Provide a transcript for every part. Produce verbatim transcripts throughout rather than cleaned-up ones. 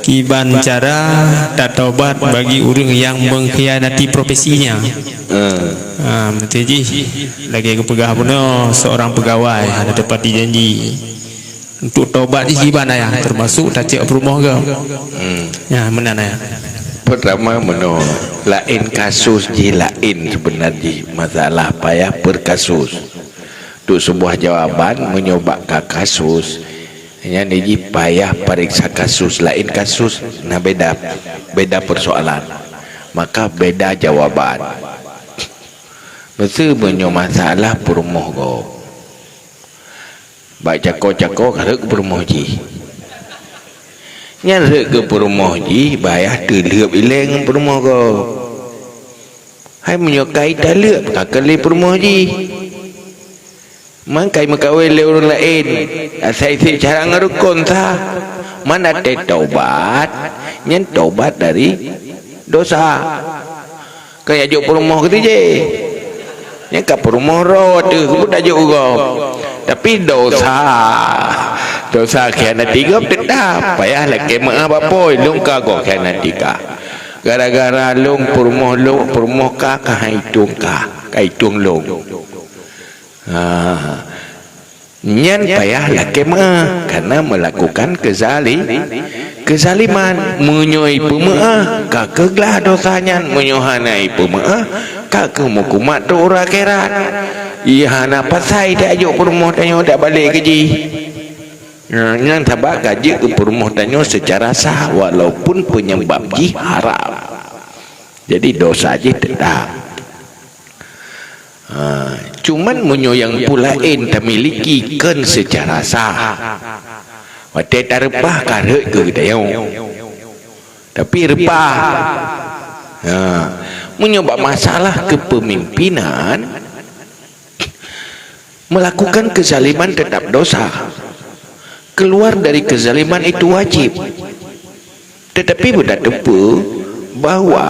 Kiban cara tatobat bagi ureuëng nyang mengkhianati profesinya. Ha, beutôi jih. Lagée geupeugah bunoe seorang pegawai hana teupati janji. Untuk tobat jih kiban ayah, termasuk tacok peurumoh gob. Hmm. Ya, meunan ayah. Pertama meunoe, laén kasus jih laén sebenar jih masalah payah per kasus. Untuk sebuah jawaban meunyoe bak ka kasus, nyan jih payah pareksa kasus, laén kasus na beda, beda persoalan. Maka beda jawaban. Meuseu meunyoe masalah peurumoh gob. Bak cako-cako ka rhot keu peurumoh jih. Nyan rhot keu peurumoh jih, payah teulheueb ilée ngon peurumoh gob. Hai meunyoe kai taleuek, ka keu lé peurumoh jih. Man kai meukawen lé ureuëng laén, asai seucara ngon rukon sa. Man até taubat, nyan taubat dari dosa. Ka jok peurumoh keudeh jih. Nyan ka peurumoh droe teuh, keupeue tajok gob. Tapi dosa, dosa khianati gob teutap. Payah lakée meuáh bak Po, lôn ka gob khianati kah. Gara-gara lôn peurumoh lôn, peurumoh kah, ka hai itong kah, ka itong lôn. Ha. Nyan payah lakée meuáh, karena melakukan kezali-, kezaliman. Meunyoe ipeumeuáh, ka keuglah dosa nyan. Meunyoe hana ipeumeuáh, ka keu meukumat trok uroe akhirat. Ie hana pasai tajok peurumoh tanyoe tabalek keu jih. Nyan sabab ka jeuet keu peurumoh tanyoe seucara sah, walaupun peunyebab jih haram. Jadi dosa jih teutap. Ha, cuman meunyoe nyang peue laén tamiliki kon seucara sah, watée tareupah ka rhot keu geutanyoe. Tapi reupah. Ha, meunyoe bak masalah kepemimpinan, melakukan kezaliman tetap dosa. Keluar dari kezaliman itu wajib. Tetapi beutateupeue bahwa,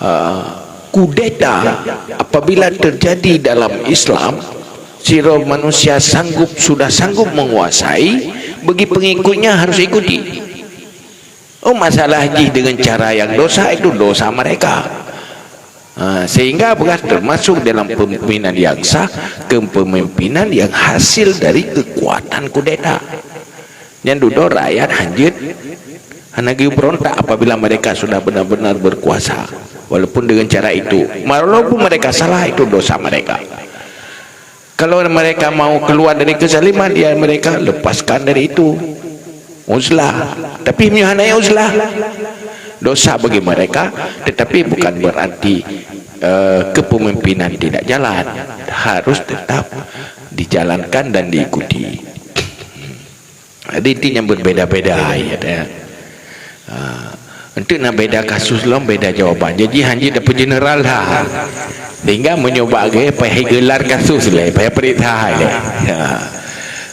uh, kudeta apabila terjadi dalam Islam, sidroe manusia sanggup, sudah sanggup menguasai, bagi pengikutnya harus ikuti. Oh, masalah jih dengan cara yang dosa, itu dosa mereka. Ha, sehingga bukan termasuk dalam pemimpinan yang sah, kepemimpinan yang hasil dari kekuatan kudeta. Nyan dudoe rakyat hanjeuet hana geubeurontak apabila mereka sudah benar-benar berkuasa, walaupun dengan cara itu. Walaupun mereka salah, itu dosa mereka. Kalau mereka mau keluar dari kezaliman, ya mereka lepaskan dari itu. Uzlah. Tapi meunyoe hana uzlah, dosa bagi mereka, tetapi bukan berarti, eh, kepemimpinan tidak jalan. Harus tetap dijalankan dan diikuti. Jadi, inti nyang berbeda-beda ayat, ya. Ha, untuk na beda kasus lom, beda jawaban. Jadi, hanjeuet dapeuet general ha. Sehingga meunyoe bak ge, payah gelar kasus lé, payah periksa lé. Ha.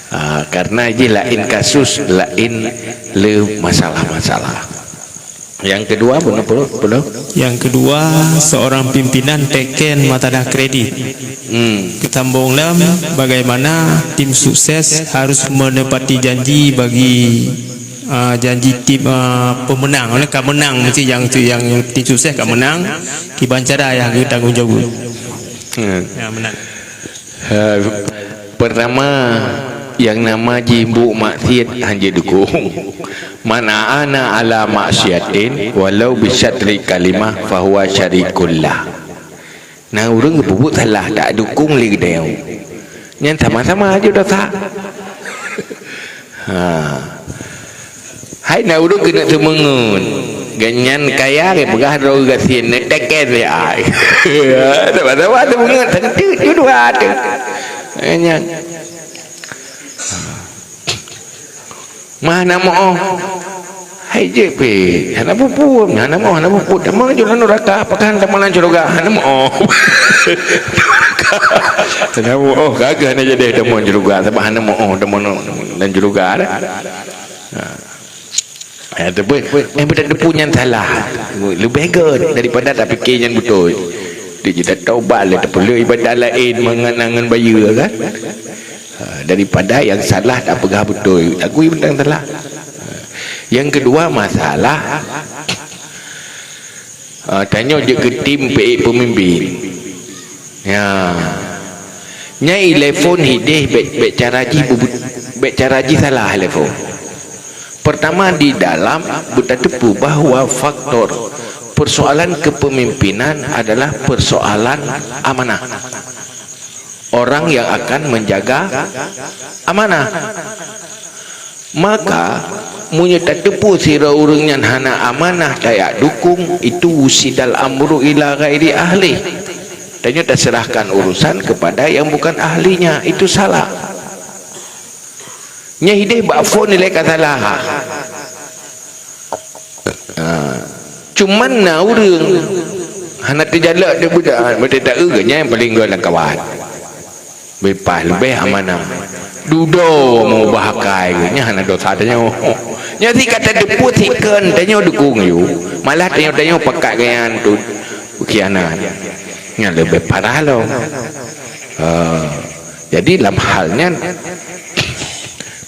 Ha, karena jih lain kasus, lain le masalah-masalah. Yang kedua, penuh, penuh, penuh. Yang kedua, seorang pimpinan teken masalah kredit. Hmm. Teusambong lom, bagaimana tim sukses harus menepati janji bagi, ah, janji tim, ah, pemenang. Oleh ka menang, mesti yang, yang tim sukses ka menang, kiban cara yang tanggung jawab. Hmm. Ya, menang. Ha, pertama, yang nama jimbuk maksiat hanjeuet dukung. "Man a'ana ala maksiatin walau bisyatri kalimah fahuwa syarikul lah." Nah, ureuëng geubuet salah, tak dukung lé geutanyoe. Nyan sama-sama aja dosa. Ha. Hai na ureuëng keuneuk seumeungeut. Gobnyan kaya, geupeugah droe gasien, neutekén lé ai. Sama-sama seumeungeut, seukeujeuet ju dua teuh. Eh, nyan. Mah hana meuoh. Hai jeuet pih, hana peue-peue, hana meuoh, hana peue-peue. Tamong ju lam nuraka, pakon tamong lam syeuruga, hana meuoh. Hana meuoh, ka geuh hana jadi tamong syeuruga, sabab hana meuoh tamong lam syeuruga dah. Ha. Eh, teupeu, eh, beutateupeue nyan salah. Leubeh gét daripada tapike nyan beutôi. Di jeuet tatobat lé, tapeuleueh ibadat laén mangat na ngon bayeue kan. Ha, daripada nyang salah tapeugah beutôi, agui mantong salah. Ha. Nyang keudua masalah, ah, tanyoe jeuet keu tim peuék peumimpin. Ya. Nyan ilée phon hideh bék, bék cara jih beu-, bék cara jih salah ilée phon. Pertama, di dalam beutateupeue bahwa faktor persoalan kepemimpinan adalah persoalan amanah. Orang yang akan menjaga amanah. Maka, meunyoe tateupeue sidroe ureuëng nyan hana amanah tajak dukung, itu wusidal amru ila ghairi ahli. Tanyoe taserahkan urusan kepada yang bukan ahlinya, itu salah. Nyan hideh bak phon ilée ka salah. Ha. Cuman na ureuëng hana teujalak dia budak, meuteuk taeu geuh nyan paling geuh lam kawan. Leupah leubeh amanah. Dudoe meubah akai geuh, nyan hana dosa tanyoe. Nyan si ka tateupeue sikon tanyoe dukung yue, malah tanyoe-tanyoe pakat geuh nyan tu khianat. Nyan leubeh parah lom. Ha. Jadi lam hal nyan,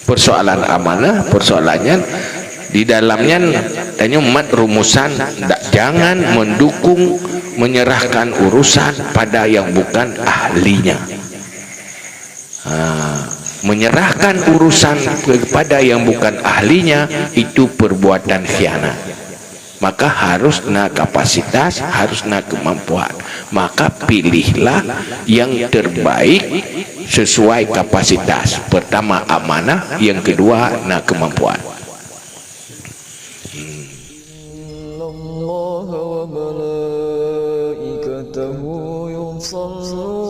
persoalan amanah, persoalan nyan, di dalam nyan tanyoe mat rumusan, dak, jangan mendukung, menyerahkan urusan pada yang bukan ahlinya. Ha, menyerahkan urusan kepada yang bukan ahlinya itu perbuatan khianat. Maka harus na kapasitas, harus na kemampuan. Maka pilihlah yang terbaik sesuai kapasitas. Pertama amanah, yang kedua na kemampuan. Hmm. إن الله وملائكته يصلون